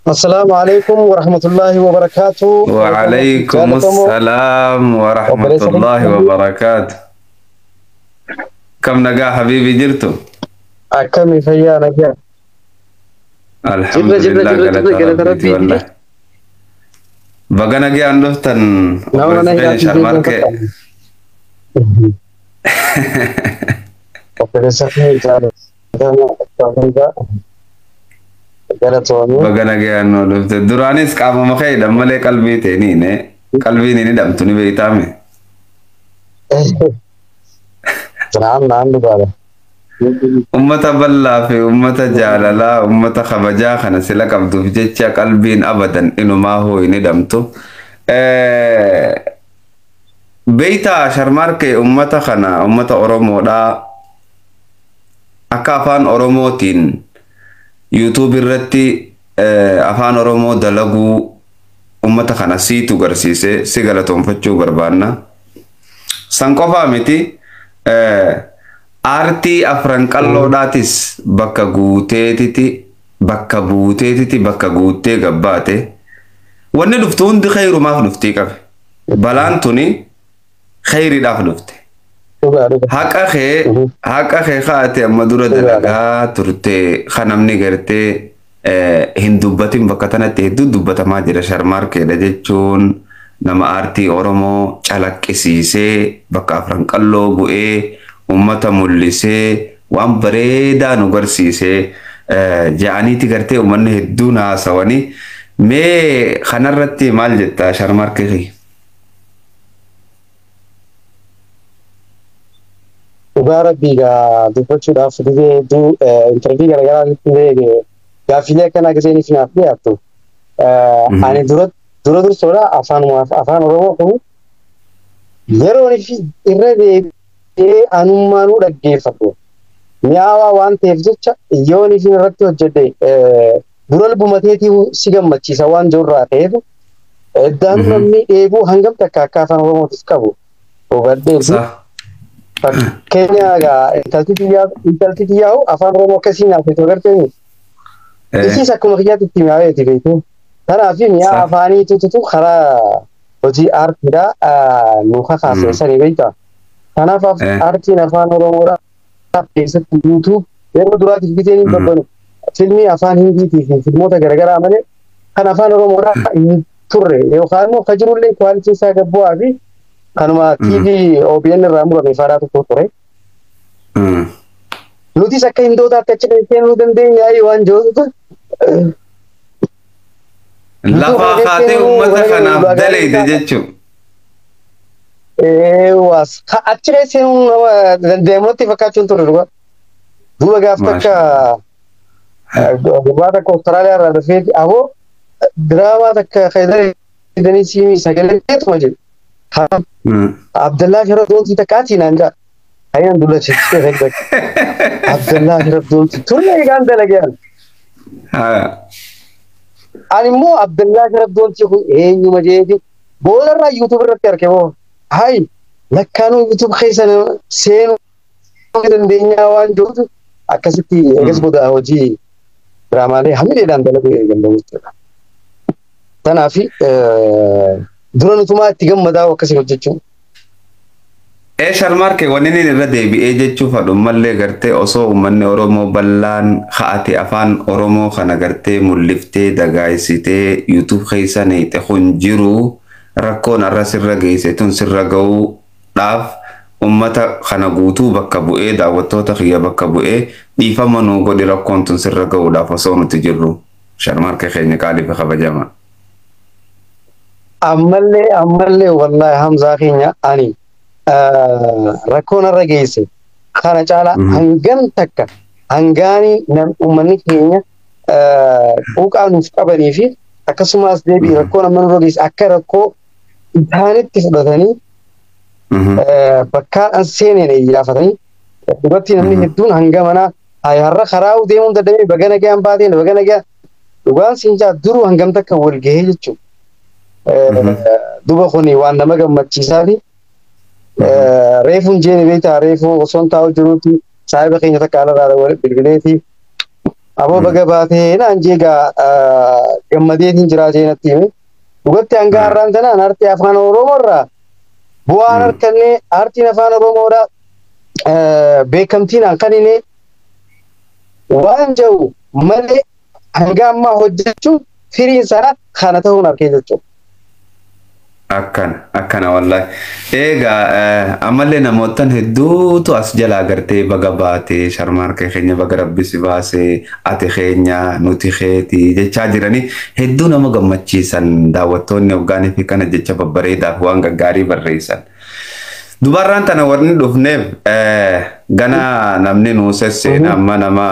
Assalaamu alaikum wa rahmatullahi wa barakaatu. Wa alaikum assalaam wa rahmatullahi wa barakaatu. Kam nagaa habiibi jirtu? Akkami fayyaa nagaa. Alhamdulillah galata rabbiiti wallahi. Baga nagaan dhuftan obboleessa Sharmarkee. Obboleessa keenya jaalatamoo galatoomii. Baga nagaan nu dhufte. Duraanis qaamuma kee hidhan malee qalbii teeniine qalbiin hin hidhamtu ni beektaame. Naam naam dhugaadha. Ummata bal'aa fi ummata jaalalaa, ummata kabajaa kana sila qabduuf jecha qalbiin abadan inumaa hoo hin hidhamtu. Beeytaa Sharmarkee ummata kana ummata Oromoodhaa akka afaan Oromootiin YouTube irratti afaan Oromoo dalaguu ummata kana siitu garsiise si galatoonfachuu barbaanna. San qofaa miti aartii afran qalloodhaatis bakka guuteetiti bakka buuteetiti bakka guuttee gabbaate wanni dhuftu hundi khayrumaaf dhuftii qabe. Balaan tuni khayriidhaaf dhufte. Haqa kee kaate amma dura dalagaa turte kan namni gartee hin dubbatin bakka tanatti hedduu dubbatamaa jira Sharmarkeedha jechuun nama aartii Oromoo calaqqisiisee bakka afran qalloo bu'ee ummata mul'isee waan bareedaa nu garsiisee ja'aniiti gartee uummanni hedduun haasawanii mee kanarratti maal jetta Sharmarkee? Dhugaa rabbii gaa dubbachuudhaaf gizee hedduu intarvii garaagaraa illee gaaffiilee akkanaa gizeen isinaaf dhiyaattu. Ani dura dura dursoodha afaan Oromoo kun yeroo irra deebi'ee anummaanuu dhaggeeffatu. Mi'aawaa waan ta'eef jecha yoon isin irratti hojjedhe dura lubbumateetii si gammachiisa waan jirurraa ta'eef iddaan namni dheebuu hangam takka akka afaan Oromootiif qabu hubadhee fi fakkeenya egaa intalti xiyyaa'u afaan Oromoo akkasii nyaate agartee isiis akkuma kiyyaatti itti mi'aaweeti beekte. Kanaaf mi'a afaanii tututu karaa hojii aartiidhaa nu kakaase sanii beektaa. Kanaaf aartiin afaan Oromoodhaa keessatti YouTube yeroo duraatiif biteen hin babbanu filmii afaan Hindiitii fi filmoota garaagaraa malee kan afaan Oromoodhaa hin turre yookaan immoo kan jirullee kwaalitiin isaa gad bu'aa fi kanuma TV OBN irraa murame faadhaa tokko ture. Nutis akka hindootaatti achi seenuu dandeenya waan jirutu. Lafaa kaatee uummata kanaaf daleeyte jechuun. Was achi seenuu nama dandeemutti fakkaachuun ture dhugaa. Duuba gaaf takka gurbaa takka Austraaliyaa irraa dhufee aboo diraamaa takka fayyadanii siimii sagalee tuma jedhu. Abdallaa Sharaf takka ati naan jaa. Ayyan dulla chee Abdallaa Sharaf Doontii turre eegaan dalagee. Ani immoo Abdallaa Sharaf Doontii kun eenyuma jeeti boodarraa YouTube irratti arge moo hayi lakkaanuu YouTube keessa seenuu dandeenyaa waan jirutu akkasitti eegas booda hojii diraamaalee hamileedhaan dalaguu eegamu jechuudha. Kanaaf dura nutumaa itti gammadaa akkasii hojjechuun. Ee Sharmarkee wanni inni irra deebi'ee jechuuf mallee gartee osoo uummanni Oromoo bal'aan ka'ate afaan Oromoo kana gartee mul'iftee dagaagsitee YouTube keessa neeyxe kun jiru rakkoon har'a sirra geesse tun sirra ga'uudhaaf uummata kana guutuu bakka bu'ee daawwattoota kiyya bakka bu'ee dhiifama nuu godhi rakkoon tun sirra ga'uudhaaf osoo nuti jirru Sharmarkee keenya qaalii fi kabajama. Ammallee ammallee wallaahi Hamzaa keenya ani rakkoon irra geesse kana caalaa hangam takka hangaanii uummanni keenya quuqaa nuuf qabanii fi akkasumas deebii rakkoo nama nurra geesse akka rakkoo isaanitti fudhatanii bakkaan seeneen iyyafatanii duratti namni hedduun hanga manaa har'a karaa deemuun dadhabee baga nagaan baateen baga nagaan dhugaan siinjaa duruu hangam takka wal gahee jechuudha. Duba kuni waan nama gammachiisaa fi reefuun jeeni beektaa reefuu osoo taa'u jiruuti saahiba keenya takka alarraa bilbileeti. Aboo baga baatee naan jeegaa Gammadeetiin jira jeenatti hime. Dhugatti hanga har'aan tanaan aartii afaan Oromoo irraa bu'aan harkannee aartiin afaan Oromoodha beekamtiin hanqanine waan jiru malee hanga ammaa hojjechuun firiin sana kana ta'uun argee jechuudha. Akkana akkana wallahi. Egaa ammallee namootan hedduutu as jalaa gartee baga baatee Sharmaarkee keenya baga rabbi si baasee ati keenya nuti keeti jechaa jiranii hedduu nama gammachiisan daawwattoonni hoggaanii fi kana jecha babbareedaaf waan gaggaarii barreessan. Dubarraan tana warri dhufneef gana namni nuu sesseena amma nama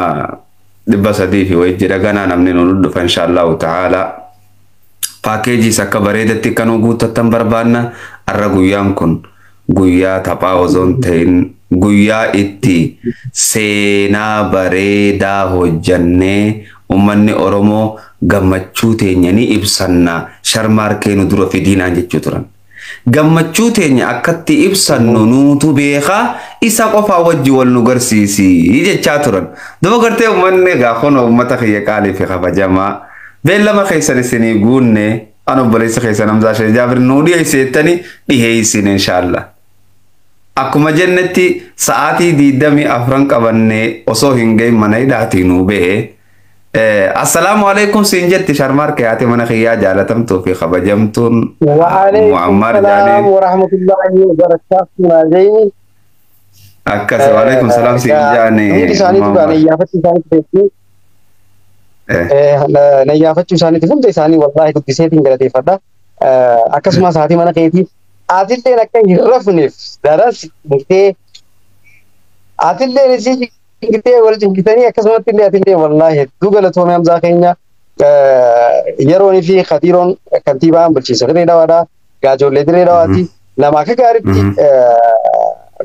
300 fi wayii jira gana namni nuu dhufa inshaallahu ta'ala. Paakeejiis akka bareedatti akka nu guuttattan barbaanna. Har'a guyyaan kun guyyaa taphaa osoo hin ta'in guyyaa itti seenaa bareedaa hojjannee uummanni Oromoo gammachuu teenya ni ibsanna Sharmaarkee nu dura fidiinaan jechuu turan. Gammachuu teenya akkatti ibsannu nuutu beekaa isa qofaa wajji wal nu garsiisi jechaa turan. Duba gartee uummanni egaa kun uummata kiyya qaalii fi kabajamaa. Beellama keessan isinii guunne an obboleessa keessan Hamzaa Sheekh Jaafir nuu dhiyeesseettani dhiyeessine inshaallah. Akkuma jennetti sa'aatii 24 qabannee osoo hin gahin mana hidhaatii nuu bahe. Assalaamu alaikum siin jetti Sharmaarkee haati mana kiyyaa jaalatamtuu fi kabajamtuun Muammar Jaanii. Warahmatullahi wabarakatuh. Akkas waalaikum salaam siin jaanii. Hundi isaanii dhugaan iyyaafachuu isaanii nayyaafachuu isaaniitiif hunda isaanii wallaahi guddiseetiin galateeffadha. Akkasumas haati mana keetiif atilleen akka hin rafneef daran cinqitee atilleen isii cinqitee wal cinqitanii akkasumatti illee atillee wallaahi hedduu galatoome Hamzaa keenya yeroonii fi Khadiroon kantiibaan bulchiinsa Dirree Dhawaadha. Gaajoollee Dirree Dhawaati. Nama akka gaariitti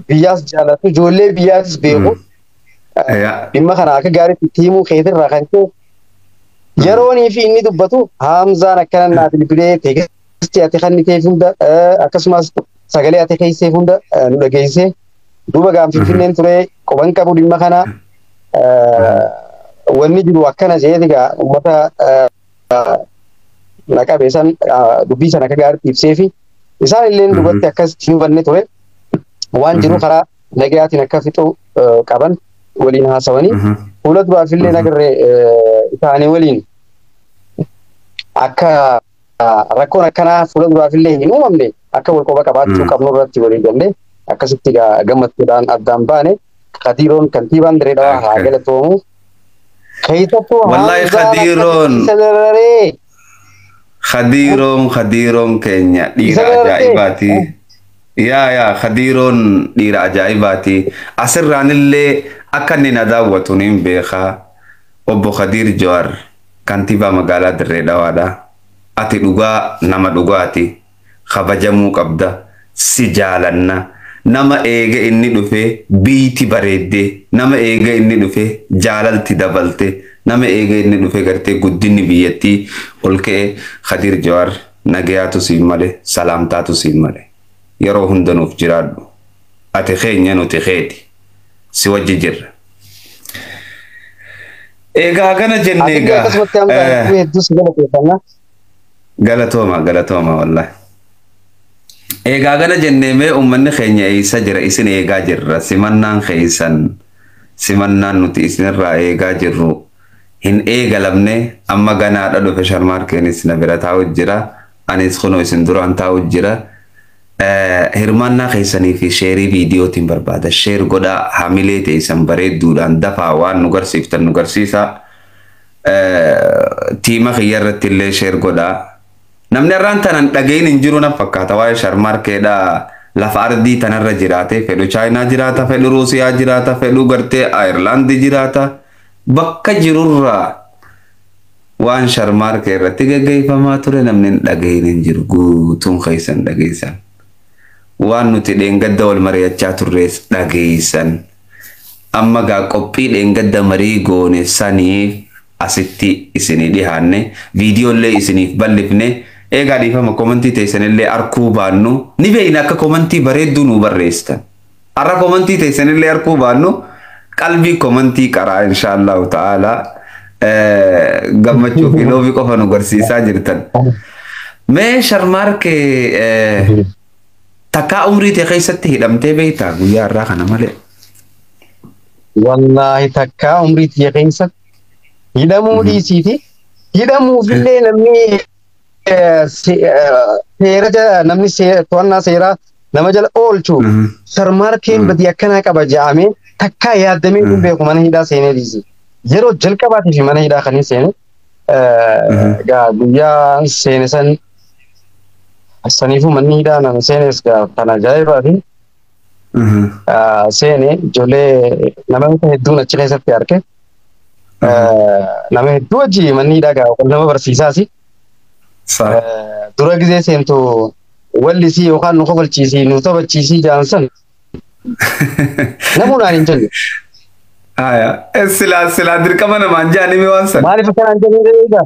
biyyaas jaalatu ijoollee biyyaatis beeku. Dhimma kana akka gaariitti itti himuu keetirraa kan ka'e yeroonii fi inni dubbatu Hamzaan akkana naa bilbilee teeksistii ati kenniteef hunda akkasumas sagalee ati keesseef hunda nu dhageessee duuba gaan Finfinneen ture quban qabu dhimma kana wanni jiru akkana jedhee egaa uummata naqabe san dubbii sana akka gaariitti ibsee fi isaan illee dubbatti akkas hin hubanne ture waan jiru karaa nagayaatiin akka fixuu qaban waliin haasawanii fuula duraaf illee nagarree isaanii waliin akka rakkoon akkanaa fuula duraaf illee hin uumamne akka wal quba qabaachuu qabnu irratti walii galle akkasitti gammachuudhaan addaan baane Khadiroon kantiibaan Dirree Dhawaa haa galatoomu. Keessattuu Wallahi Khadiroon keenya dhiira ajaa'ibaati. Yaa Khadiroon dhiira ajaa'ibaati. Asirraan illee akka inni na daawwatu niin beekaa. Obbo Khadiir Jawaar kantiibaa magaalaa Dirree Dhawaadha. Ati dhugaa nama dhugaati. Kabajamuu qabda. Si jaalanna. Nama eega inni dhufe biiti bareedde. Nama eega inni dhufe jaalalti dabalte. Nama eega inni dhufe gartee guddinni biyyattii ol ka'e Khadiir Jawaar nagayaatu siin malee salaamtaatu siin malee. Yeroo hunda nuuf jiraadhu. Ati keenya nuti keeti. Si wajji jirra. Egaa gana jenne egaa. Galatooma galatooma wallahi. Egaa gana jennee mee uummanni keenya eessa jira isin eegaa jirra simannaan keessan simannaan nuti isinirraa eegaa jirru hin eegalamne amma ganaadha dhufe Sharmaarkeenis na bira taa'u jira anis kunoo isin duraan taa'u jira. Hirmaannaa keessanii fi sheerii viidiyootiin barbaada. Sheer godhaa hamilee teessan bareedduudhaan dafaa waan nu garsiiftan nu garsiisa. Tiima kiyya irratti illee sheer godhaa. Namni har'aan tanan dhagahin hin jiru na fakkaata waa'ee Sharmaarkeedha. Lafa ardii tanarra jiraate fedhu Chaayinaa jiraata fedhu Ruusiyaa jiraata fedhu gartee Ayirlaandii jiraata. Bakka jirurraa waan Sharmaarkee irratti gaggeeffamaa ture namni hin dhagahin hin jiru guutuun keessan dhageessan. Waan nuti dheengadda wal mari'achaa turres dhageessan. Amma gaa qophii dheengadda marii goone saniif asitti isinii dhihaanne viidiyoolee isiniif bal'ifne eegaa dhiifama komantii teessanillee arkuu baannu ni beeyna akka komantii bareedduu nu barreessitan. Har'a komantii teessanillee arkuu baannu qalbii komantii qaraa inshaallahu ta'ala. Gammachuu fi loobii qofa nu garsiisaa jirtan. Mee Sharmaarkee, takkaa umrii tee keessatti hidhamtee beektaa guyyaa har'aa kana malee? Wallaahi, takkaa umrii tiyya keessatti hidhamuu dhiisiiti. Hidhamuufillee namni seera, namni to'annaa seeraa nama jala oolchu Sharmaarkeen badii akkanaa qaba jedhamee takkaa yaaddamee hin beeku mana hidhaa seenee dhiisi. Yeroo jalqabaatiif mana hidhaa kan hin seene gaa guyyaa seene san. Saniifuu manni hidhaa nama seenes gaa kan ajaa'ibaati. Seene ijoollee namoota hedduun achi keessatti arge. Nama hedduu wajji manni hidhaa gaa nama barsiisaasi. Dura gizee seentu wallisii yookaan nu kofalchiisii, nu taphachiisii jaansan namuunaan hin jenne. Haya, silaa dirqama namaan jaanii waan san. Maaliif akkanaan jenne beektaa?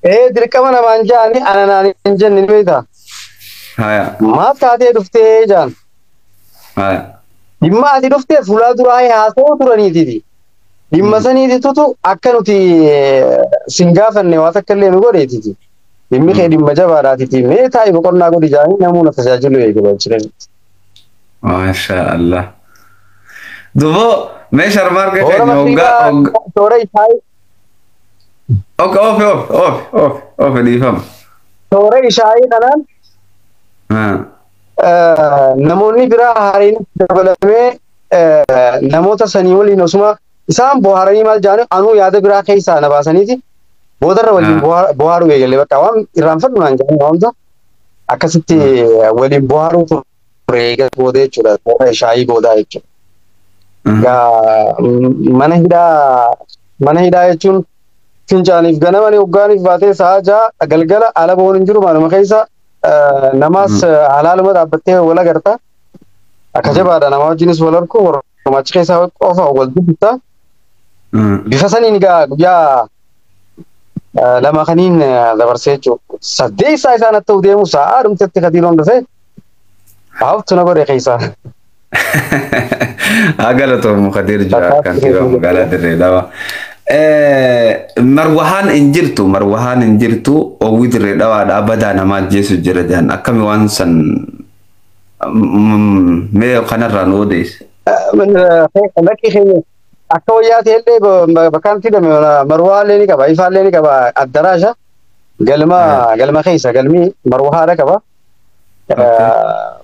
Ee, dirqama namaan jaanii ana naan hin jenne ni beektaa? Haya. Maaf taatee dhuftee jaan. Haya. Dhimma ati dhuftee fuula duraa haasa'uu turaniitiiti. Dhimma saniititutu akka nuti sin gaafanne waa takka illee nu godheetiti. Dhimmi kee dhimma jabaadhaatiti. Mee taa'i, boqonnaa godhi jaanii namuuna tajaajilu eegala jechuudha. Maasha Allah. Duboo mee Sharmaarkee keenya hoggaa Toora isaa Ok, ofi ofi ofi ofi ofi, dhiifama. Toora ishaayii kanaan namoonni biraa haariin dabalamee namoota sanii waliin osuma isaan bohaaranii maal jedhanii anuu yaada biraa keessaa na baasaniiti boodarra waliin bohaaruu eegalle. Bakka waan irraanfadhu naan jedhanii waamta akkasitti waliin bohaaruu ture eegas booda jechuudha, toora shaayii boodaa jechuudha. Gaa mana hidhaa jechuun fincaaniif ganamanii hoggaaniif baatee sa'a 6 galgala ala boon hin jiru, manuma keessa namaas halaaluma dhaabbattee wal agarta. Akka jabaadha, nama wajjinis wal arku, achi keessaa qofa wal dubbista. Bifa saniin egaa guyyaa 2 kaniin dabarsee jechuudha. Saddeessaa isaan akka deemu sa'a dhumtetti kadiiroon dhufe haftu na godhe keessaa. Haa galatoomu Kadir Jawaar, kantiibaa magaalaa Dirree Dhawaa. Marwahaan hin jirtu, marwahaan hin jirtu, oowwi Dirree Dhawaadhaa badaa nama ajjeesu jira jedhan, akkami waan san mee kanarraa nu odeesse? Lakki, keenya akka wayyaa ta'ellee bakkaan hidhame marwahaallee ni qaba, ifaallee ni qaba, addaraasha galma galma keessa galmi marwahaadha qaba,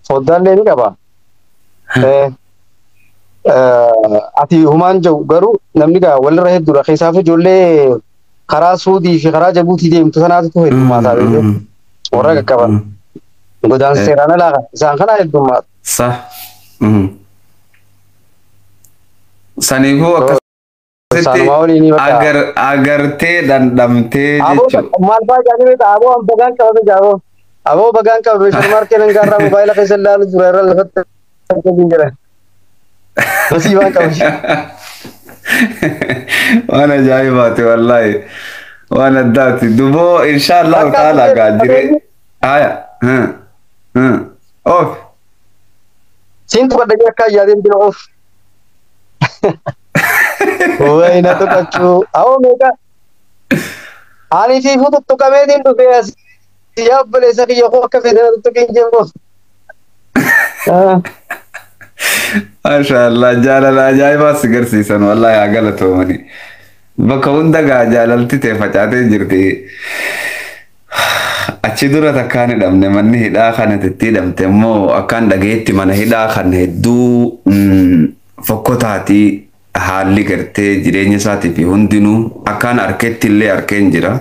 foddaallee ni qaba. Ati humaan jiru garuu namni gaa walirra hedduudha, keessaaf ijoollee karaa Suudii fi karaa Jabuutii deemtu sanaatu heddummaata beekee, warra qaqqaban. Godaansa seeraan alaa isaan kana heddummaata. Sa. Saniifuu akkasitti agartee dhandhamtee jechuudha. Maal fa'aa jaanii beektaa? Aboo, an bagaan qabame jaaboo. Aboo, bagaan qabame, Sharmaarkee nan gaarraa mobaayila keessa ilaalu tura irra lafatti jira. Nasiibaan qabu. Waan ajaa'ibaati wallaahi. Waan addaati. Duboo inshaallahu ta'ala gaa jire. Haya. Of. Siin tuqadha akka yaadeen bira of. Wayina tuqachuu. Awoo, meeqa. Ani fiifuu tuttuqameetiin dhufee as. Yaa obboleessa kiyya koo, akka fedhan tuttuqin jennu. Maashaallah, jaalala ajaa'ibaa si garsiisan wallaahi, haa galatoomani. Bakka hunda gaa jaalalti ta'e facaatee jirti. Achi dura takkaan hidhamne, manni hidhaa kana itti hidhamte immoo akkaan dhageetti mana hidhaa kan hedduu fokkotaati, haalli gartee jireenya isaatii fi hundinuu akkaan arketti illee arkeen jira.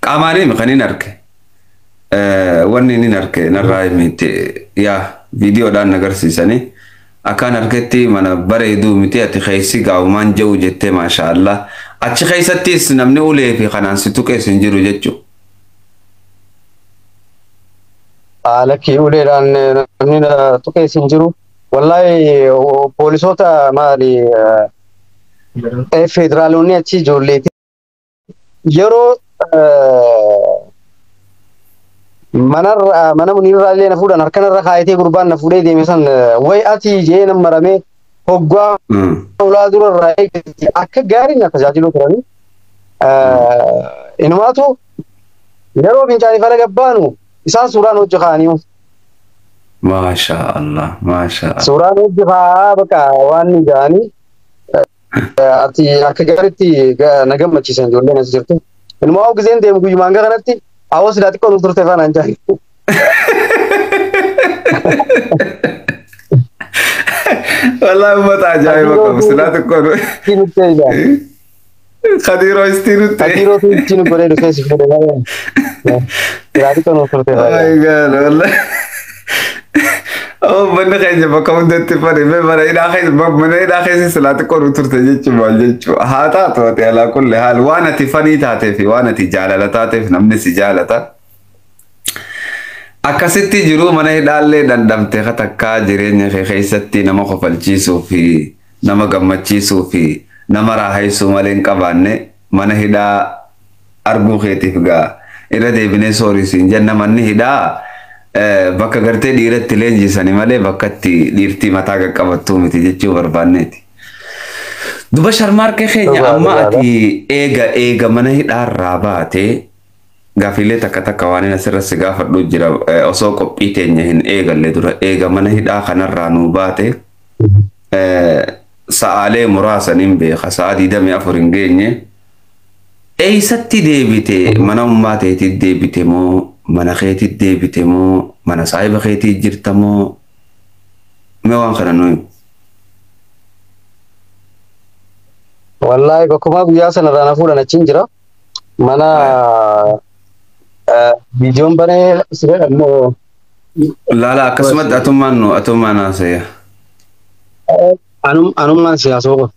Qaamaanii kan hin arke. Wanni inni arke narraa miti, yaa viidiyoodhaan agarsiisanii akkaan arketti mana bareeduu miti. Ati keessi gaa'umaan jiru jettee, maashaallah, achi keessattis namni ulee fi kanaan si tuqees hin jiru jechuudha. Lakkii, uleedhaan namni tuqees hin jiru. Wallaahi, poolisoota maali federaalonni achi ijoolleeti yeroo manarra mana muniirraa illee na fuudhan, harkanarra kaayatee gurbaan na fuudhee deeme san, way ati jee nan maramee Hoggaa ulaa dura irraa eegalte akka gaarii na tajaajiluu turanii. Inumaatu yeroo fincaanii fala gabbaanu isaan suuraan hojii kaa'anii. Maasha Allah, maasha Allah. Suuraan hojii kaa'aa bakka waan ni ga'anii ati akka gaariitti na gammachiisan ijoolleen as jirtu. Inumaa giseen deemu guyyumaan gara kanatti hawwa silaa xiqqoo nuuf turte faanaan jaani. Wallahi uummata ajaa'iba qabu silaa xiqqoo nu. Khadiiroo istii nutti. Khadiiroo istii nu godhee dhufee si fuudhe malee. Silaa xiqqoo nuuf turte faanaan. Ay gaala wallahi. Uummanni keenya bakka hundatti fane mee mana hidhaa keessa mana hidhaa keessa silaa xiqqoo nu turte jechuun maal jechuudha. Haa taatu ati alaa kulli haal waan ati fanii taatee fi waan ati jaalala taateef namni si jaalata. Akkasitti jiruu mana hidhaallee dhandhamte takkaa jireenya kee keessatti nama kofalchiisuu fi nama gammachiisuu fi nama raahaysuu malee hin qabaanne mana hidhaa arguu keetiif gaa irra deebinee soorisiin jenna. Manni hidhaa bakka gartee dhiiratti leenjisanii malee bakka itti dhiirtii mataa qaqqabattuu miti jechuu barbaanneeti. Duba Sharmaarkee keenya amma ati eega mana hidhaarraa baatee gaafiilee takka takka waan inni asirra si gaafadhu jira osoo qophii teenya hin eegalle dura eega mana hidhaa kanarraa nuu baate sa'aalee muraasan hin beeka sa'a 24 hin geenye eessatti deebite? Mana ummaa teetit deebite moo mana keetit deebite moo mana saahiba keetii jirta moo? Mee waan kana nuyi. Wallaahi bakkuma guyyaa sanarraa na fuudhan achiin jira. Mana viidiyoon banee si jedhamu. Laala akkasumatti atummaan nu atummaan haasa'e. Anummaan siyaasoo qofa.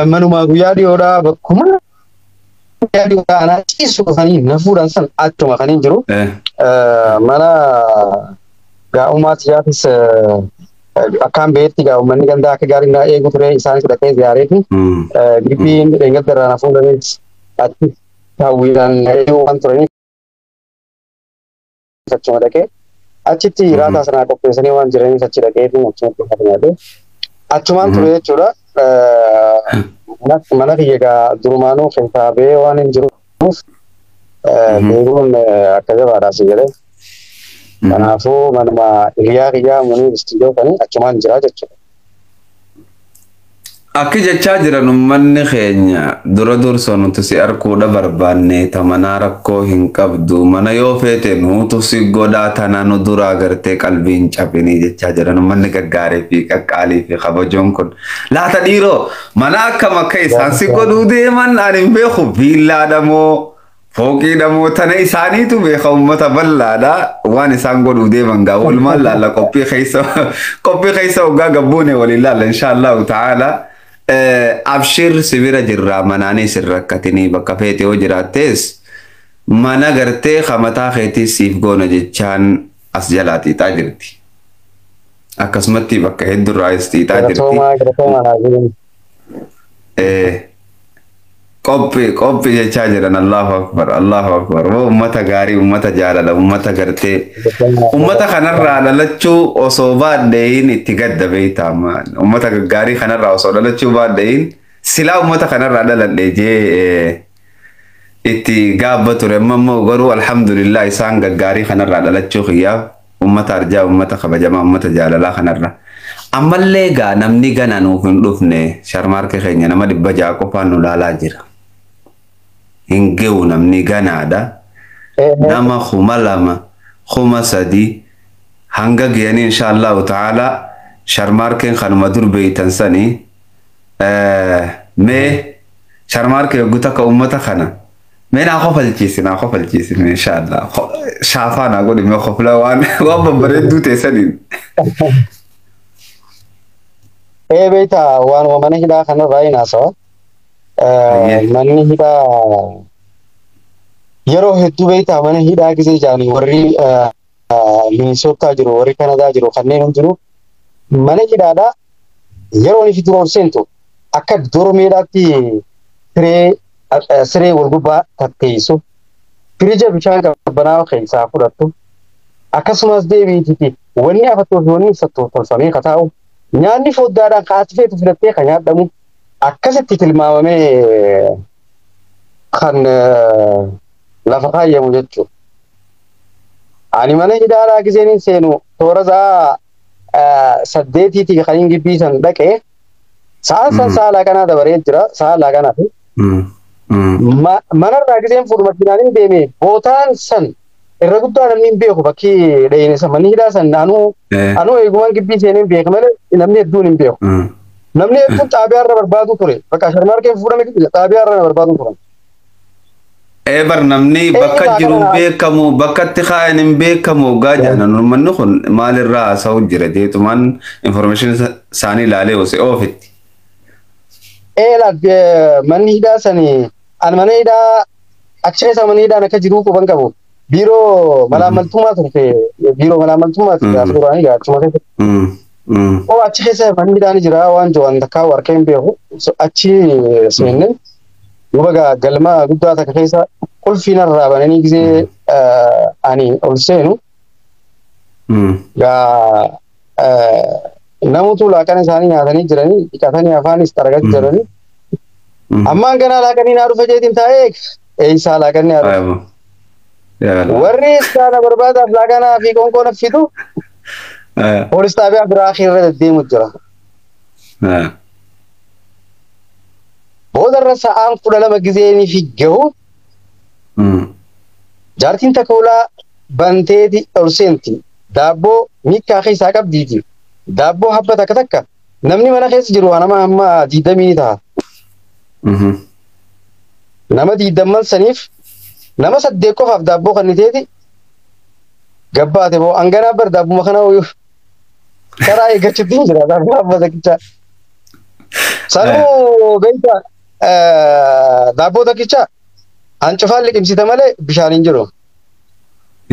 Manuma guyyaa dhiyoodhaa bakkuma guyyaa dhiyoodhaa anaa ciisu dhufanii na fuudhan san achuma kan hin jiru. Mana gaa'ummaa siyaafis akkaan beetti gaa uummanni gandaa akka gaarii naa eegu ture isaanis dhaqee ziyaareeti. Gibbiin dheengadda irraa na fuudhanis achi hawwiidhaan eeguu waan turaniif achuma dhaqee achitti raataa sanaa qopheessanii waan jiraniif achi dhaqee achumatti nyaadhe. Achumaan ture jechuudha. Mana kiyya gaa durumaanuu keessaa ba'ee waan hin jiruuf beekuun akka jabaadhaa si jedhee. Kanaafuu manuma hiriyaa kiyyaa munii istiidiyoo kanii achumaan jira jechuudha. Akki jechaa jiran uummanni keenya dura dursoo nuti si arguudha barbaanne tamanaa rakkoo hin qabdu mana yoo feete nuutu si godhaa tana nu duraa gartee qalbiin cabinii jechaa jiran uummanni gaggaarii fi qaqqaalii fi kabajoon kun. Laata dhiiroo mana akkam akka isaan si godhuu deeman ani hin beeku viillaadha moo fooqiidha moo tana isaaniitu beeka uummata bal'aadha waan isaan godhuu deeman gaa walumaan laalla qophii keessa hoggaa gabbuune waliin laalla inshaallahu ta'ala. Abshir sibira jirraa manaanis hin rakkatinii bakka feete yoo jiraattees mana gartee kamataa keetii siif goona jechaan as jalaa xiixaa jirti. Akkasumatti bakka hedduurraas xiixaa jirti. Qophii qophii jechaa jiran Allahu Akbar Allahu Akbar. Uummata gaarii uummata jaalala uummata gartee uummata kanarraa dhalachuu osoo baadheeyin itti gadda beektaa uummata gaarii kanarraa osoo dhalachuu baadheeyin silaa uummata kanarraa dhaladhe jee itti gaabba ture. Amma immoo garuu alhamdulillah isaan gaggaarii kanarraa dhalachuu kiyyaaf uummata arjaa uummata kabajamaa uummata jaalalaa kanarraa. Ammallee gaa namni gana nuuf hin dhufne Sharmaarkee keenya nama 600 qofaan nu laalaa jira. Hin ge'u namni ganaadha. Nama 2000 3000 hanga ga'anii inshaallahu ta'ala Sharmaarkeen kanuma dur beeytan sanii mee Sharmaarkee yogguu takka uummata kana mee naa kofalchiisi naa kofalchiisi inshaallah shaafaa naa godhi mee kofla waan babbareedduu teessaniin. Ee beektaa waanuma mana hidhaa kanarraa hin haasawa. Manni hidhaa yeroo hedduu beektaa mana hidhaa gisee jaanii warri Minisootaa jiru warri Kanadaa jiru kanneen hundinuu mana hidhaadhaa yeroo inni dura ol seentu akka dormeedhaatti siree wal gubbaa tatteessu firija bishaan qabbanaa'aa keessaa fudhattu akkasumas deebiitiiti wanni afattuu fi wanni ibsattu tolfamee kataa'u Nyaanni foddaadhaan kaati feetu filattee kan nyaadhamu akkasitti tilmaamamee kan lafa kaayyamu jechuudha. Ani mana hidhaadhaa giseen hin seenu toora sa'a 8 kan hin gibbii san dhaqee sa'aan san sa'a laaqanaa dabaree jira sa'a laaqanaa fi manarraa giseen fuudhu makiinaan hin deeme bootaan san irra guddaa namni hin beeku bakki dhayine san manni hidhaa san anuu eegumaan gibbii seenee hin beeku malee namni hedduun hin beeku. Namni hedduun xaabiyaarra barbaadu ture bakka Sharmaarkeen fuudhame xaabiyaarra barbaadu turan. Eebar namni bakka jiru hin beekamu bakka itti kaayan hin beekamu hoggaa jedhan uummanni kun maalirraa haasa'u jira jeetumaan information isaanii ilaalee osoo oofitti. Eela manni hidhaa sani ani mana hidhaa achi keessa manni hidhaan akka jiruu quban qabu. Biiroo malaamaltummaa turte biiroo malaamaltummaati gaafa duraanii gaa achuma keessa. Oo achi keessa manni hidhaan jira waan jiran takkaa warqee hin beeku achi seenne duuba gaa galma guddaa takka keessa qulfii narraa bananii gisee ani ol seenu gaa namoota laaqana isaanii nyaatanii jiranii dhiqatanii afaanis xaragatti jiranii. Ammaan ganaa laaqanii naa dhufe jeetiin taa'ee eeysaa laaqanni haa dhufe. Warri iskaana barbaadaaf laaqanaa fi qoonqoo naffitu poolis xaabiyaa biraa irra deddeemu jira. Boodarra sa'aan 12 gizeenii fi gahu jaartiin takka ulaa banteeti ol seenti. Daabboo miikkaa keessaa qabdiiti. Daabboo habba takka takka namni mana keessa jiru nama hamma 20 ta'a. Nama 20 saniif nama 8 qofaaf daabboo kenniteeti gabbaate boo hanganaa bar daabbuma kana karaa eeggachuutti hin jira daabboo habba takkichaa. Sanuu beektaa daabboo takkichaa hancufaan liqimsita malee bishaan hin jiru.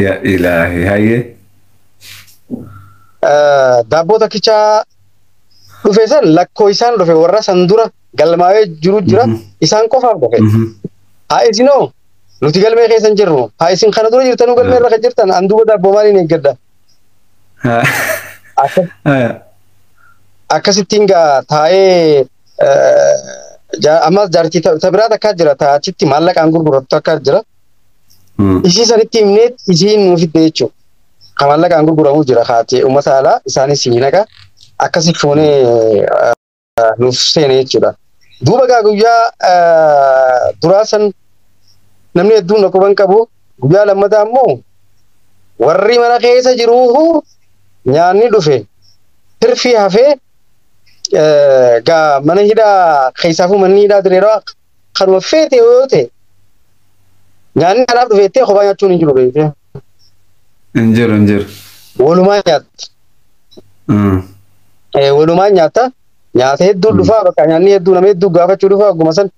Yaa ilaahi hayyee. Daabboo takkichaa dhufe san lakkoo isaan dhufe warra san dura galmaa'ee jiru jira isaan qofaaf dhufe. Haa isinoo nuti galmee keessa hin jirru haa isin kana dura jirtanuu galmee irra kan jirtan an duuba daabboo maaliin eeggadha. Akkasittiin gaa taa'ee ammas jaartii tabiraa takkaa jira achitti maallaqaan gurgurattu takkaa jira. Isii sanitti himnee isiin nuuf fidde jechuudha. Kan maallaqaan gurguramu jira kaatee uummata alaa isaanis ni naqa akkasi fuunee nuuf seene jechuudha. Duuba gaa guyyaa duraa san namni hedduun quban qabu guyyaa lammataa immoo warri mana keessa jiruuhu nyaanni dhufe tirfii hafee gaa mana hidhaa keessaafuu manni hidhaa direeraa kanuma feete yoo ta'e nyaanni kanaaf dhufe jettee kophaa nyaachuun hin jiru beekte. Hin jiru hin jiru. Walumaa nyaatta. Walumaa nyaatta. Nyaata hedduu dhufaa bakka nyaanni hedduu nama hedduu gaafachuu dhufaa akkuma san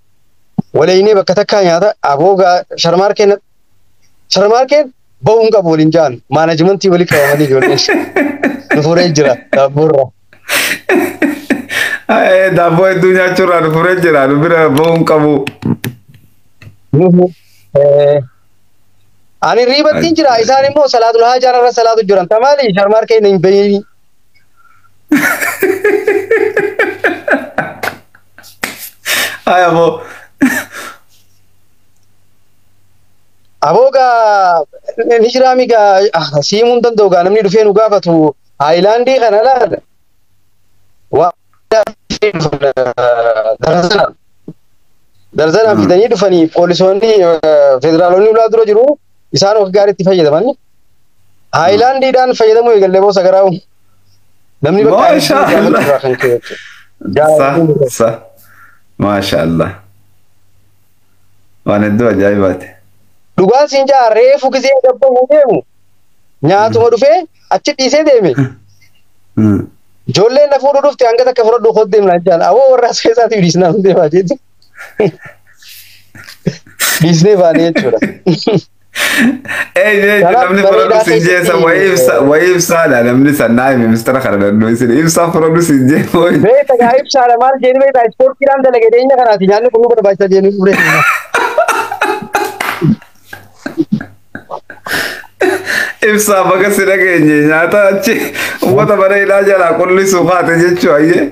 waliinee bakka takkaa nyaata aboo gaa Sharmaarkeen bahuu hin qabu waliin ja'an maanajimentii walii qabamanii ijoolleen nu furee jira daabboorra. Daabboo hedduu nyaachuurraa nu furee jira nu bira bahuu hin qabu. Ani riibattiin jira isaan immoo salaatul haajaan irra salaatu jiran tamaali Sharmaarkeen hin bahiini. Ay aboo. Aboo gaa ni jiraami gaa siimuu hin danda'u gaa namni dhufee nu gaafatu haayilaandii kana laala. Waa darzanaan fidanii dhufanii poolisoonni federaalonni ulaa dura jiru isaan of gaariitti fayyadaman. Haayilaandiidhaan fayyadamuu eegallee boosa garaa'u. Namni bakka Maasha Allah. Maasha Allah. Waan hedduu ajaa'ibaati. Dhugaan siin jaa reefu gisee gabbahuu deemu nyaatuma dhufee achi dhiisee deeme. Ijoolleen na fuudhuu dhufte hanga takka fudhadhu koo deemnaan jaan awoo warra as keessaatiif dhiisnaan deemaa jechuudha. Dhiisnee baanee jechuudha. Namni fudhadhu siin jeessa wayii ibsaadha namni sannaa hime mistara kana dandoo isin ibsaa fudhadhu siin jee wayii. Beekta gaa ibsaadha maal jeeni beekta ispoortiidhaan dalagee dhiyeenya kanaati nyaanni kun nu barbaachisa jeeni fudhee. Ibsaa baga si dhageenye nyaata achi uummata mana hidhaa jalaa qullisuu haate jechuu ayyee.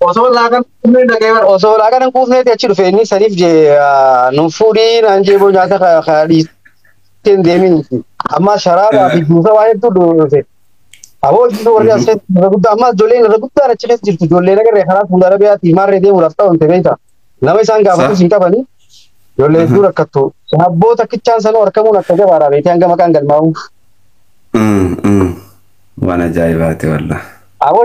Osoo laaqan quufnee dhagee bara osoo laaqan hin quufneeti achi dhufe inni saniif jee nu fuudhii naan jee boo nyaata ka dhiistee hin deemin. Amma sharaabaa fi juusa waan hedduu dhufe. Aboo hojii warri as keessa irra guddaa ammas ijoolleen irra guddaan achi keessa jirtu ijoolleen agarree karaa Saudi Arabiyaatti maarree deemuudhaaf ta'an beekta. Nama isaan gaafatus hin qabani. Ijoollee hedduu rakkattu. Abboota kichaan sanuu argamuun akka jabaadha beekte hanga maqaan galmaa'u. Waan ajaa'ibaati wallah. Aboo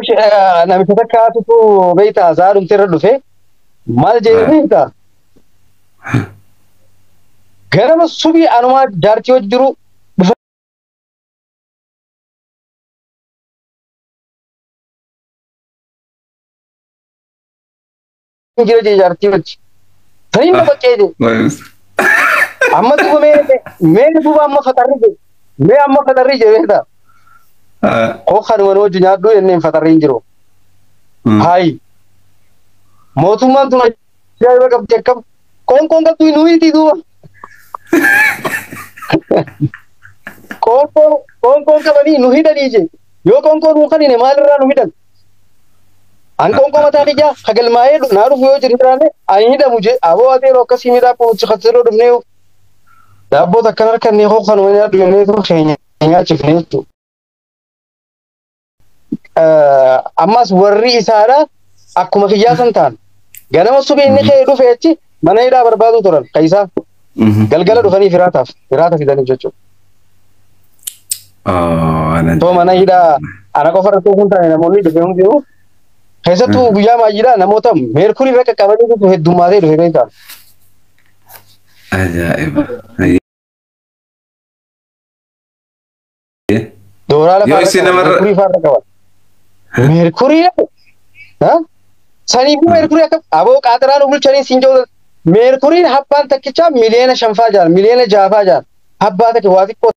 namicha takkaatutu beekta sa'a dhumte irra dhufe maal jedhee beekta. Ganama subii anumaa jaartii hojii jiru jira jee jaartii hojii. Saniin na baqqee jee. Amma duuba mee duuba amma faxarri jee. Mee amma faxarri jee beekta. Koo kanuma hojii nyaadhu jenneen faxarri hin jiru. Hayi. Mootummaan tun ajaa'iba qabdi akkam. Qoonqoon qabdu hin huyitii duuba. Qoonqoon qabanii nu hidhanii jee. Yoo qoonqoon nu kanine maalirraa nu hidhan? An qoonqoo mataa kiyyaa kagalmaa'ee naa dhufu yoo jiru jiraanne ani hidhamu jee aboo ateeroo akkasii miidhaa qoonchi katiroo dhufnee daabboota akkan harkannee koo kanuma nyaadhu jennee tun keenya nyaachifne jechuudha. Ammas warri isaadha akkuma kiyyaa san ta'an ganama subii inni ka'ee dhufe achi mana hidhaa barbaadu turan ka isaa galgala dhufanii firaataaf firaata fidaniif jechuudha. Too mana hidhaa ana qofa irratti kun taane namoonni dhufe hundinuu keessattuu guyyaa maayyiidhaa namoota meerkurii irra qaqqabanii dhufu heddummaatee dhufe beektaa. Ajaa'iba. Dooraa lafa meerkurii fa'aa irra qaban. Meerkurii saniifuu meerkurii akka aboo qaaxiraa nu bulchanii siin jedhu meerkuriin habbaan takkichaa 5 miliyoona jaan 6 miliyoona jaan habbaa takki waa xiqqoo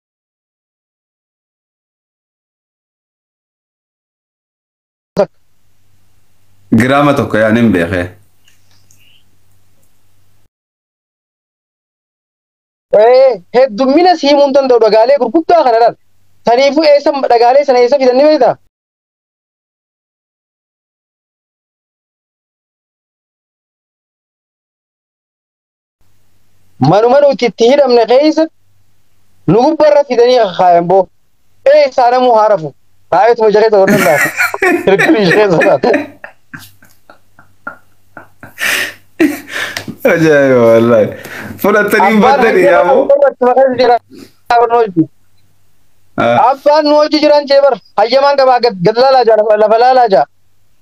takka. Giraama 1 yaa nin beekee. Heddummina si himuu hin danda'u dhagaalee gurguddaa kana dhaan. Saniifuu eessa dhagaalee sana eessa fidan ni beektaa? Manuma nuti itti hidhamne keessa nu gubbarra fidanii kaayan boo. Eessaa namuu haarafu. Taa'eetuma ija keessa godhan laata. Hirkii ija keessa laata. Ajaa'iba wallaahi. Fudhatanii baddanii yaaboo. Abbaan nu hojii jiran jee bar hayyamaan qabaa gad laalaa jaa lafa laalaa jaa.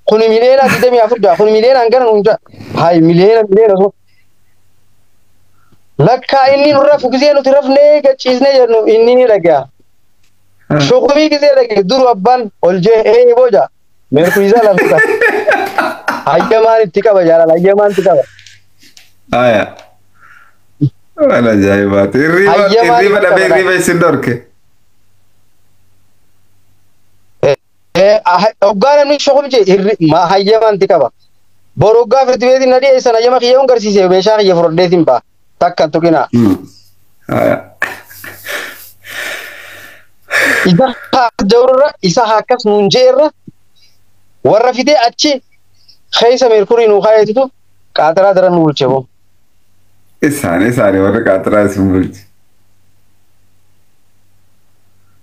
Kuni 24 miliyoona jaa kuni miliyoona hangana nuun jaa. Hayi miliyoona miliyoona sun. Lakkaa inni nu rafu gisee nuti rafnee gachiisnee jennu inni ni dhaga'a. Shukumii gisee dhaga'e duru abbaan ol jee ee booja. Meerkurii isaa lafta. Hayyamaan itti qaba jaalala hayyamaan itti qaba. Aya. Waan ajaa'ibaati. Hirriba dhabee hirriba isin dhorke. Hoggaa namni shukum jee hayyamaan itti qaba. Boru hoggaa firti beetiin na dhiyeessan hayyama kiyya hun garsiisee meeshaa kiyya fudhadheetiin ba'a. Takka tuqinaa. Isa jawrarra isa akkas nuun jeerra warra fidee achi keessa meerkurii nuu kaayetutu qaaxiraa daran nu bulche boo. Isaani warra qaaxiraa isin bulche.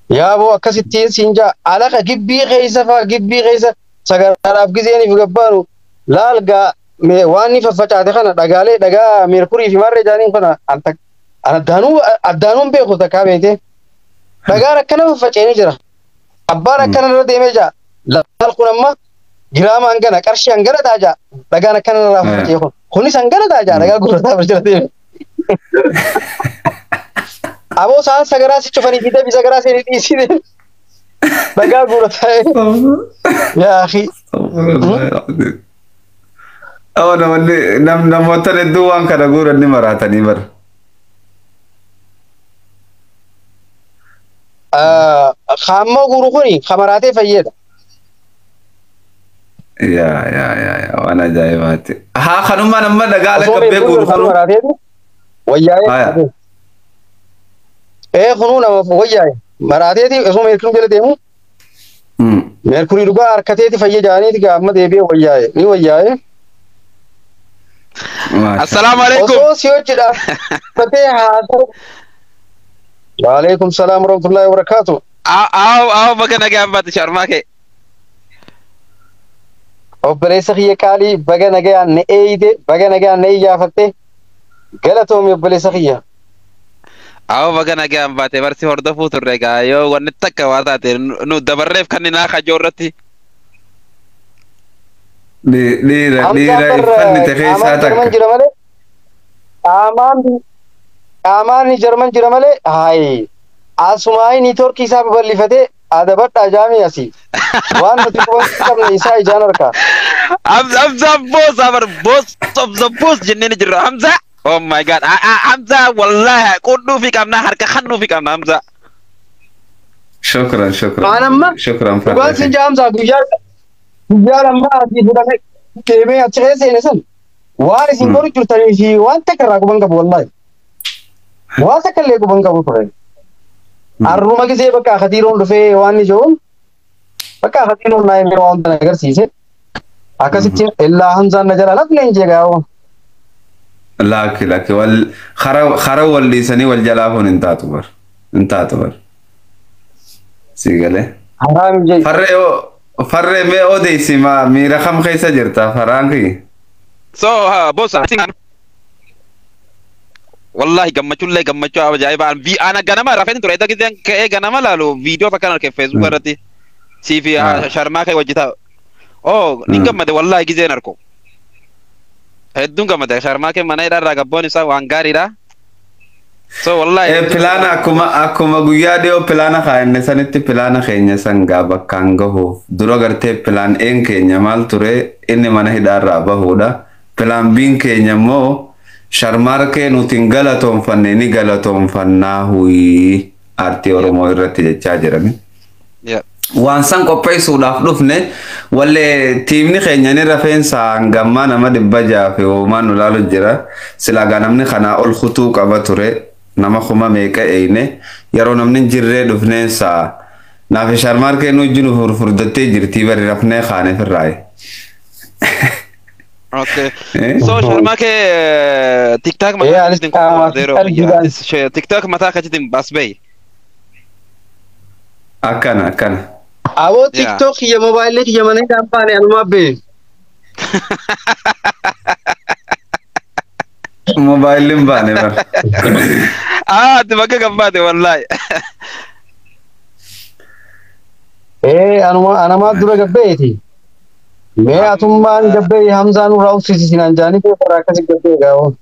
Yaaboo akkasittiin siin jaa alaqa gibbii keessa faa gibbii keessa sagaraadhaaf gizeeniif gabbaanu laal gaa waan inni faffacaate kana dhagaalee dhagaa meerkurii fi marree jaaniin kana addaanuun beeku takkaa beekte. Dhagaan akkana faffaceenii jira. Abbaan akkana irra deemee jaa. Laal kun amma giraama hangana qarshii hangana ta'a jaa. Dhagaan akkana irraa faffacee kun. Kunis hangana ta'a jaa dhagaa gurrataa jira deeme. Aboo isaan sagaraa si cufanii fi deebii sagaraa seenii dhiisii dhagaa gurrataa. Yaa akhi. Oh, namoonni namoota hedduu waan kana guuran ni maraatanii bara. Kaammoo guuru kuni kamaraatee fayyada. Yaa yaa yaa yaa waan ajaa'ibaati. Haa kanumaan amma dhagaa ala qabbee guuru kanu. Wayyaa'ee. Ee kunuu nama wayyaa'e maraateeti osoo meerkurii jala deemu meerkurii dhugaa harkateeti fayya jaaniiti gaafma deebi'ee wayyaa'e ni wayyaa'e. Assalaamu alaikum. Osoo si hojjedha fatee haasa'u. Waalaikum salaam warahmatullahi wabarakatuh. Aw aw baga nagaan baate Sharmaake. Obboleessa kiyya qaalii baga nagaan na eeyite baga nagaan na iyyaafatte galatoomi obboleessa kiyya. Aw baga nagaan baate barsi hordofuu turre egaa yoo wanni takka waa taate nu dabarreef kan naa kajoo irratti. Dhiira dhiira iffanni keessaa takka. Jira malee qaamaan Jarman jira malee haayi asumaayi niitoorkii isaa babal'ifatee adabadhaa jaamii asii waan nuti quban qabne isaa ijaan harkaa. Hamza boss abar boss of the boss jennee jirra Hamza. Oh my god Hamza wallahi qudduu fi qabna harka kannuu fi qabna Hamza. Shukran shukran. Waan amma shukran dhugaan sin jaa Hamza guyyaa guyyaa lammaa asii fudhamee deemee achi keessa seene san waan isin godhu jirtanii fi waan takka irraa quban qabu wallahi. Waan takka illee quban qabu ture. Arruma gisee bakka khatiiroon dhufee waan ni jiruun bakka khatiiroon naa himee waan kana agarsiise. Akkasitti illaa Hamzaan na jala lafne hin jeegaa. Laakki laakki wal khara wal dhiisanii wal jalaa kun hin taatu bar hin taatu bar. Si galee. Haraam jee. Farree farree mee odeessi miira kam keessa jirta faraan kiyya. So boss I think wallahi gammachuullee gammachuu ajaa'ibaa ana ganama rafeen ture edda giseen ka'ee ganama laalu viidiyoo takkaan arge feesbuuk irratti sii fi Sharmaa ka'e wajji taa'u. Oh nin gammade wallahi giseen arko. Hedduun gammade Sharmaa ka'e mana hidhaa irraa gabboon isaa waan gaariidha. So wallahi. Pilaana akkuma akkuma guyyaa dhiyoo pilaana kaa'anne sanitti pilaana keenya san gaa bakkaan gahuuf dura gartee pilaan een keenya maal ture inni mana hidhaa irraa bahuudha. Pilaan biin keenya immoo Sharmaarkee nuti hin galatoonfanne ni galatoonfannaa huyii aartii Oromoo irratti jechaa jirani. Waan san qopheessuudhaaf dhufne wallee tiimni keenya ni rafeensa hangammaa nama 600 fi hoomaan nu laalu jira. Silaa gaa namni kanaa ol kutuu qaba ture nama kuma meeqa eeyne yeroo namni hin jirree dhufneensa naaf Sharmaarkee nu wajjin furfurdattee jirtii bari rafnee kaane firraaye. Okay. So Sharmaake TikTok mataa kachitin TikTok mataa kachitin bas bay. Akkana akkana. Aboo TikTok kiyya mobaayilii kiyya mana hidhaan baane anumaa bee. Mobaayiliin baane bar. Ah ati bakka kan baate wallahi. Ee anuma anamaa dura gabbeeti. Mee atummaan gabbee Hamzaan irraa uffisiisinaan jaanii karaa akkasii gabbee gaawoo.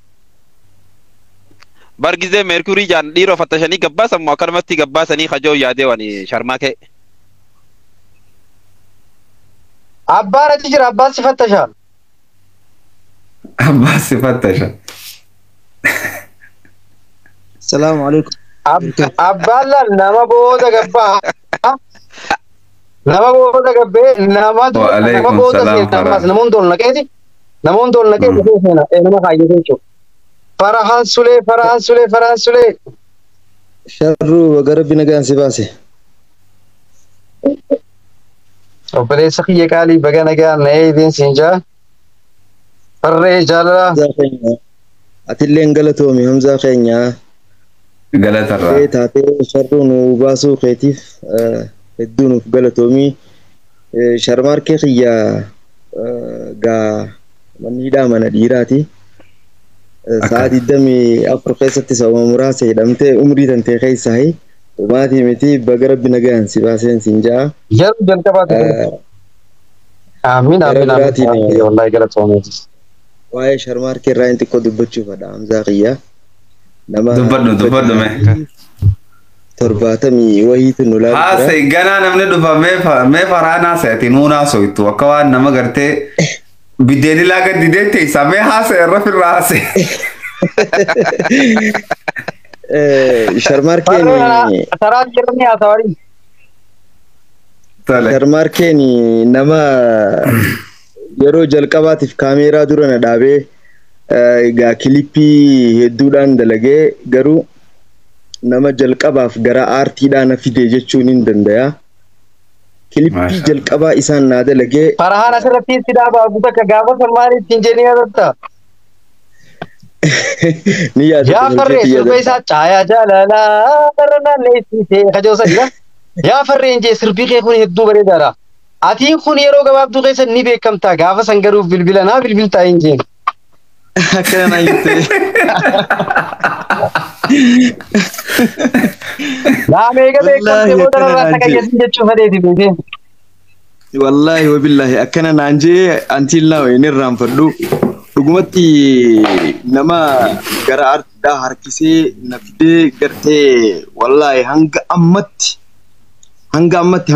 Bargizee meerkurii jaan dhiiroo fattashanii gabbaasan moo akkanumatti gabbaasanii kajoo yaadee wani Sharmaakee. Abbaan achi jira abbaan si fattasha. Abbaan si fattasha. Salaamu alaikum. Abbaan laal nama booda gabbaa. Nama booda gabbee nama nama booda seenaa nama hundi ol naqeeti nama hundi ol naqee dhufee seena nama kaayyatee jechuudha. Farahaan Sulee Farahaan Sulee Farahaan Sulee. Sharruu baga rabbi nagaan si baase. Obboleessa kiyya qaalii baga nagaan na eeydeen siin jaa. Farree jaalala. Atilleen galatoomi Hamzaa keenya. Galatarraa. Taatee sharruu nu baasuu keetiif hedduu nuuf galatoomii. Sharmaarkee kiyya gaa manni hidhaa mana dhiiraati. Sa'a 24 keessatti sababa muraasa hidhamtee umrii tantee keessaa dhumaatii miti baga rabbi nagaan si baaseen siin ja'a. Yeroo jalqabaati. Amiin amiin amiin wallahi galatoomii. Waa'ee Sharmaarkee irraa inni xiqqoo dubbachuuf fedha Hamzaa kiyya. Nama Dubbadhu dubbadhu mee. 70 wayiitu nu laalu jira. Haasa'e ganaa namni dhufa mee faraan haasa'e nuun haasa'ittu akka waan nama gartee biddeeni laaga didee teessaa mee haasa'e irra firraa haasa'e. Sharmaarkeen Karaa jiranii haasawanii. Tole. Sharmaarkeen nama yeroo jalqabaatiif kaameeraa dura na dhaabee egaa kilippii hedduudhaan dalagee garuu Nama jalqabaaf gara aartiidhaa na fide jechuun hin danda'a. Kilippii jalqabaa isaan naa dalagee. Farhaan asirratti si dhaabaa takka gaafa salmaan ittiin jedhee yaadatta. Ni yaadata. Yaa farree sirba isaa caayaa jaalalaa barra naanneessitee kajoosa jira. Yaa farreen jee sirbii kee kun hedduu bareedaadha. Atiin kun yeroo gabaabduu keessa ni beekamta gaafa san garuuf bilbila naa bilbiltaa hin jeen. Akkana naan jettee. Naa meeqa beekamte booda irraa akka qayyasiin jechuu fedheeti beekee. Wallaahi wabillaahi akkana naan jee antiin laa hin irraanfadhu. Dhugumatti nama gara aartiidhaa harkisee na fidee gartee wallaahi hanga ammatti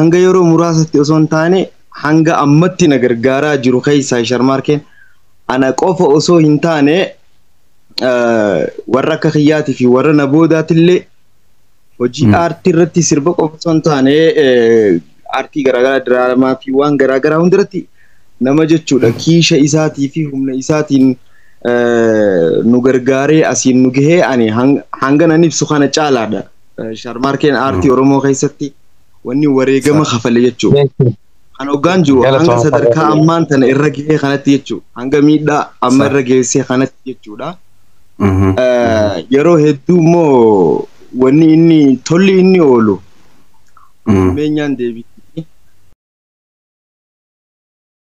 hanga yeroo muraasatti osoo hin taane hanga ammatti na gargaaraa jiru keessaa Sharmaarkeen ana qofa osoo hin taane warra akka kiyyaatii fi warra na boodaatillee hojii aartii irratti sirba qofa osoo hin taane aartii garaagaraa diraamaa fi waan garaagaraa hundarratti nama jechuudha kiisha isaatii fi humna isaatiin nu gargaaree asiin nu gahee ani hanga nan ibsu kana caalaadha. Sharmaarkeen aartii Oromoo keessatti wanni wareegama kafale jechuudha. Kan hoggaan jiru hanga sadarkaa ammaan tana irra gahee kanatti jechuudha. Hanga miidhaa amma irra geessee kanatti jechuudha. Yeroo hedduu immoo wanni inni tolli inni oolu meenyaan deebi.